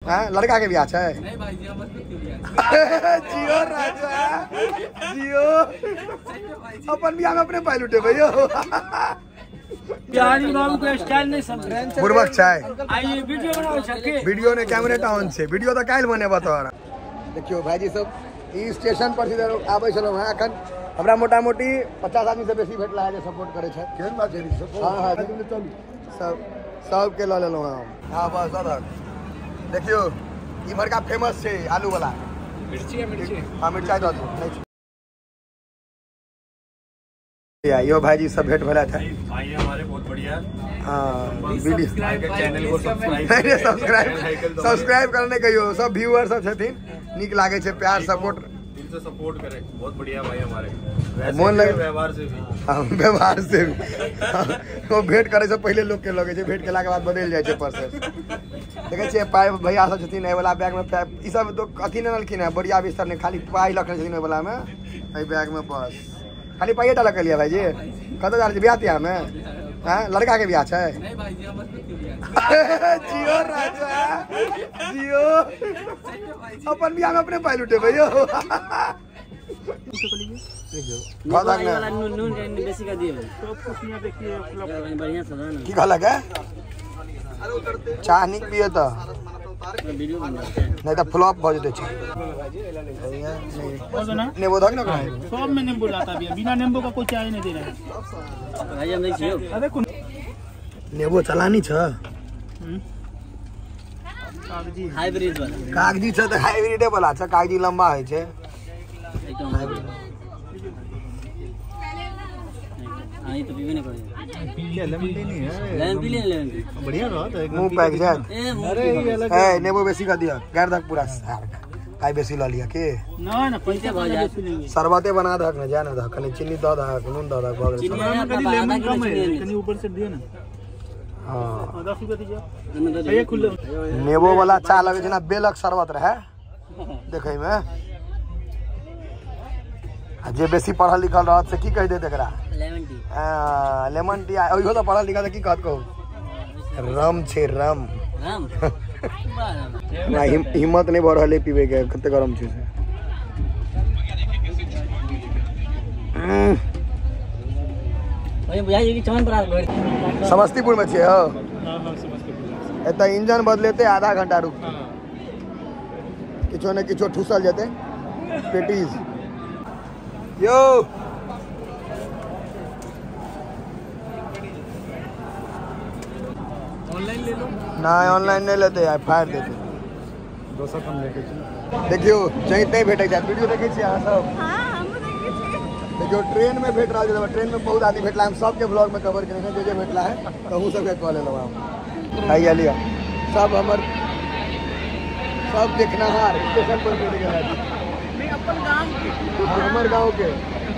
हाँ, लड़का के बियाह छै? नहीं भाई जी, हमर के बियाह। जियो राजा जियो, अपन बियाह में अपने पाई लुटेबै यौ। बिहारी बाबू के स्टाइल नहीं समझ। बुड़बक छै। आइए वीडियो बनाबै छै के? वीडियो ने कैमरा ऑन छै, वीडियो तऽ काल्हि बनेबऽ तोहरा। देखियौ भाईजी सब ई स्टेशन पर सीधा आबै छलहुँ हेँ, एखन हमरा मोटा मोटी 50 आदमी से बेसी भेटला है जे सपोर्ट करै छथि। केहन बात छै? हाँ हाँ, सब सबके लऽ लेलहुँ हम। हाँ बस दादा देखियौ इम्हरका फेमस छै आलू वाला मिर्ची है, मिर्ची। हाँ मिर्चाई दऽ दियौ। यो भाईजी सब भेंट भेला था। भाई हमारे बहुत बढ़िया। हाँ वीडियो चैनल को सब्सक्राइब सब्सक्राइब करने कहियो, सब व्यूअर सब छथिन, नीक लागे छै, प्यार सपोर्ट दिल से सपोर्ट करे, बहुत बढ़िया भाई हमारे। मोन लगे व्यवहार से भी। हाँ व्यवहार से भी। वो भेंट करे से पहले लोग के लगे छै, भेंट केला के बाद बदलि जाइ छै प्रोसेस। देखै छियै पाइ भैया सब छथिन एहि वाला बैग में, ई सब तो अथी नहि लेलखिन है, बोरिया बिस्तर नहि, खाली पाइ रखने छथिन ओहि वाला में, एहि बैग में बस खाली पाइए टा लऽ लिया। भाईजी कतऽ जा रहल छी बियाह तियाह में? हाँ लड़का के बियाह छै? नहीं भाईजी, हमर के बियाह। जियो राजा जियो, अपन बियाह में अपने पाइ लुटेबै यौ। की कहलक है? चाह नीक पिए तऽ नहीं तऽ फ्लॉप भऽ जेतै। नेबो धक ना सब में नींबू लाता भी है, बिना नींबू का कोई चाय नहीं दे रहा है भाई। हम नहीं छियो। अरे नेबो चलानी छ, कागजी हाइब्रिड वाला। कागजी छ तऽ हाइब्रिडे वाला छ, कागजी लंबा होइ छै। एकदम हाइब्रिड। हां ये तो पीबे नहीं करेगा। पी ले, लेमन टी नहीं है, लेमन पी ले, लेमन टी बढ़िया रहा तो मुंह पैक जात। अरे ये अलग ए नेबो बेसी कर दिया, गार दक पूरा सार आइ बेसी ल लिया के ना ना पैसे भऽ जात, शरबते बना दहक ना, जा ना दहक, कनी चीनी दऽ दहक, नून दऽ दहक, भऽ गेल। चीनी कनी लेमन कम है, कनी ऊपर से दियो ना। हां 10 रुपया दीजिए ये खुले। नेबो वाला चाह लगे छै ना, बेलक शरबत रहे देखै में। आ जे बेसी पढ़ल लिखल रहत से की कहि देत एकरा? Lemon tea. हां लेमन टी। ओहो तऽ पढ़ल लिखल की कहत? कहू रम छै, रम रम। हमरा हिम्मत नहीं भऽ रहल है पीबै के, कते गरम छै से। समस्तीपुर में छियै हो? एतऽ इंजन बदलेतै आधा घंटा रुकतै, किछो ने किछो ठूसल जेतै पेटीज। यो ऑनलाइन ले लो ना, ऑनलाइन नहीं लेते यार, फाड़ देते। दोसर कम लेके छी। देखियो जैत नहीं भेटै छै। वीडियो देखै छी अहाँ सब? हां हम देखै छी। देखियो ट्रेन में भेट रहल छै, ट्रेन में बहुत आदमी भेटला, हम सबके ब्लॉग में कवर केने जे जे भेटला है तहु सबके कह लेलहुँ हम। आइया लिअ सब हमर सब देखनाहार स्टेशन पर भेट गेल है। नहीं अपन गांव के। हाँ, हमर गांव के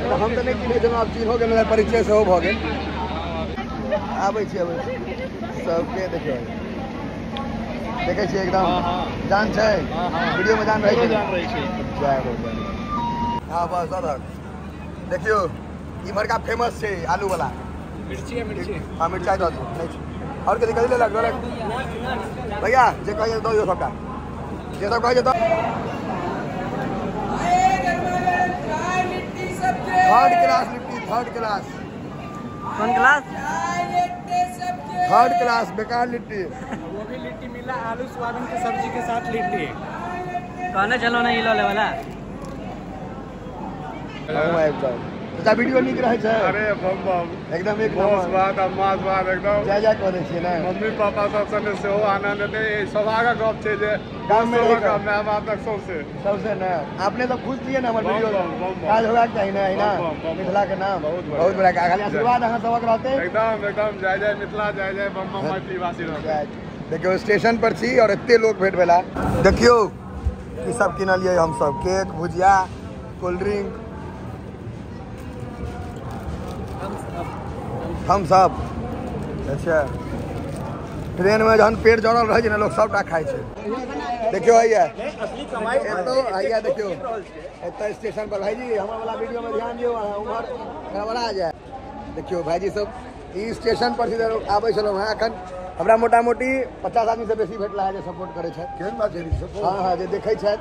तऽ हम तऽ नहि चिन्है छलहुँ, आब चिन्हो गेलहुँ, परिचय सेहो भऽ गेल। आबै छी आबै छी सबके। देखियौ देखै छियै एकदम जान छै, वीडियो में जान रहै छै, जय हो जय। हाँ बस दादा देखियौ इम्हरका फेमस छै आलू वाला मिर्ची है, मिर्ची। हाँ मिर्चाई दऽ दियौ। नहीं और कथी कथी लेलक? भैया जे कहै दऽ दियौ सबटा, जे सब कहै छै दऽ। Third class litti, third class. कौन क्लास? थर्ड क्लास बेकार लिट्टी। वो भी लिट्टी मिला आलू सोयाबीन की सब्जी के साथ लिट्टी। कहने चलो ना ये लो ले वाला। चाचा वीडियो नीक रहै छै? अरे बम बम एकदम एक बहुत बात आ मास बात एकदम। जय जय कह दै छियै ने। मम्मी पापा सब संगे सेहो आनंद एतै, सौभाग्यक गप छै जे गाम में रहि कऽ my बाप तक सबसे सबसे ने अपने सब खुश छियै ने हमर वीडियो काज होबाक चाही ने, ना मिथिला के नाम बहुत बड़ा। खाली आशीर्वाद अहाँ सबक रहतै एकदम एकदम। जय जय मिथिला, जय जय बम बम मैथिली भाषी रहतै। देखियौ स्टेशन पर छी और एते लोग भेट भेला। देखियौ की सब किनलियै हम सब, केक, भुजिया, कोल्ड ड्रिंक, हम सब। अच्छा ट्रेन में जहन पेट जड़ल रहै छै ने, लोग सबटा खाइ छै। देखियौ हैया एतौ हैया देखियौ एतऽ स्टेशन पर भाईजी हमर वाला वीडियो में ध्यान दियौ, अहाँ उम्हर गड़बड़ा जाय। देखियौ भाईजी सब ई स्टेशन पर सीधा आबै छलहुँ हेँ, एखन हमरा मोटा मोटी 50 आदमी से बेसी भेटला है जे सपोर्ट करे छथि। केहन बात छै सपोर्ट? हां हां, जे देखै छथि,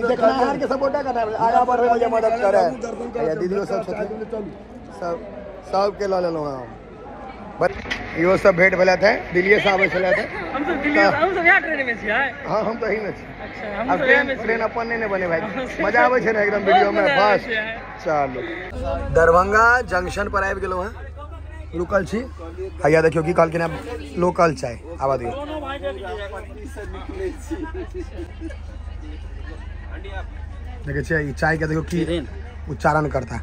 देखनिहार के सपोर्ट करना, आगा बढ़बै में जे मदद करे। दीदियो सब छथिन, सब सबके लऽ लेलहुँ हम। इहो सब भेंट भेलथि है, दिल्लीए से आबै छलथि है। हम सब दिल्ली, हम सब यहाँ ट्रेन में छियै। हां, हम तऽ एही में छी। अच्छा, हम सब यहाँ में ट्रेन अपन नहीं बने भाई, मजा आबै छै ने एकदम वीडियो में। बस चलू, दरभंगा जंक्शन पर आबि गेलहुँ हैं, रुकल छी। हैया देखियो की कहलखिन है, लोकल चाय आबा दियौ। देखै छियै ई चाय के देखियो की उच्चारण करता।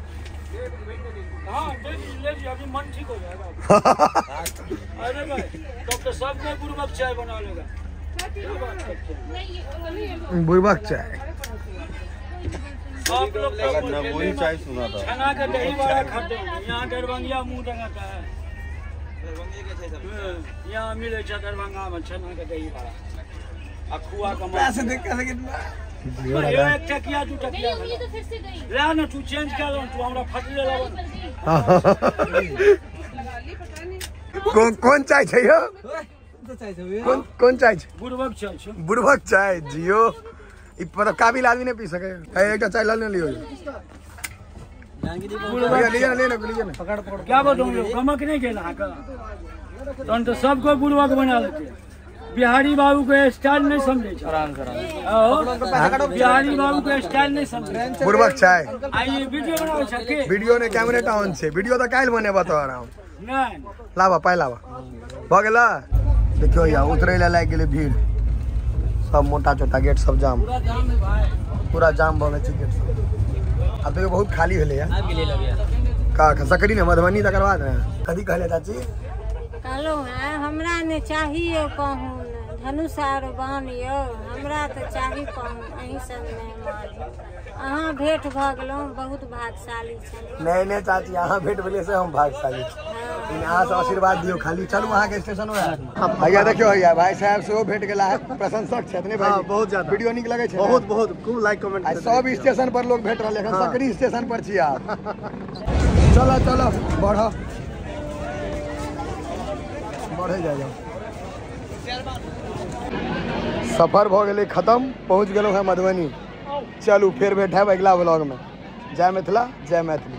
अभी मन ठीक हो जाएगा। अरे भाई तब तो सबके बुड़बक चाय बना लेगा। बुड़बक चाय सब लोग वही चाय सुना था। छना के दही बड़ा खाते हैं यहाँ, दरभंगिया मुंह रंगाता है। यहाँ मिले छै दरभंगा में छना के दही बड़ा आ खुआ का पैसे देख के कितना एक टकिया दू टकिया ला ना, तू चेंज कर लो, तू हमरा फटले लागल। कौन कौन चाय छै यो? कौन कौन चाय छै? बुड़बक चाय छै। बुड़बक चाय जियो, ई मतलब काबिल आदमी नहीं पी सके है। एकटा चाय ल लियो भैया, लीजिए ना, लीजिए ना, पकड़ पकड़। क्या बताऊं, गमक नहीं गेल अहाँके, तहन तो सबको बुड़बक बना लेते। बिहारी बाबू के स्टाइल नहीं समझे, बिहारी बाबू के स्टाइल नहीं समझे। बुड़बक चाय आई वीडियो बनाबै छै के? वीडियो ने कैमरा ऑन छै, वीडियो तऽ काल्हि बनेबा तोहर हम। नहीं लाबा पाइ लाबा, भऽ गेल। देखियो या उतरै लए लागि गेलै भीड़, सब मोटा छोटा गेट सब जाम, पूरा जाम भऽ गेल छै गेट सब। आब देखियौ बहुत खाली भेलैया। का सकरी ने मधुबनी तकर बाद ने कथी कहले चाची? कहलहुँ हैं हमरा ने चाहिए पाहुन, धनुष आर बाण यौ, हमरा तऽ चाही पाहुन, अहीं सब मेहमान। अहाँ भेंट भऽ गेलहुँ, बहुत भाग्यशाली छलहुँ। नहीं नहीं चाची, अहाँ भेंट भेलै से हम भाग्यशाली छी। अहाँ सब आशीर्वाद दियौ खाली। चलू अहाँके स्टेशन भैया। देखियौ भैया, भाई साहब सेहो भेंट गेला है, प्रशंसक छथि ने भाई? बहुत ज्यादा। वीडियो नीक लगै छै? बहुत बहुत, खूब लाइक कमेंट। आ सब स्टेशन पर लोग भेट रहल, एखन सकरी स्टेशन पर छी आप। चलो चलो बढ़ बढ़े जाए। सफर भऽ गेलै खत्म, पहुँच गेलहुँ हैं मधुबनी। चलू फेर भेट हैब अगिला व्लॉग में। जय मिथिला, जय मैथिली।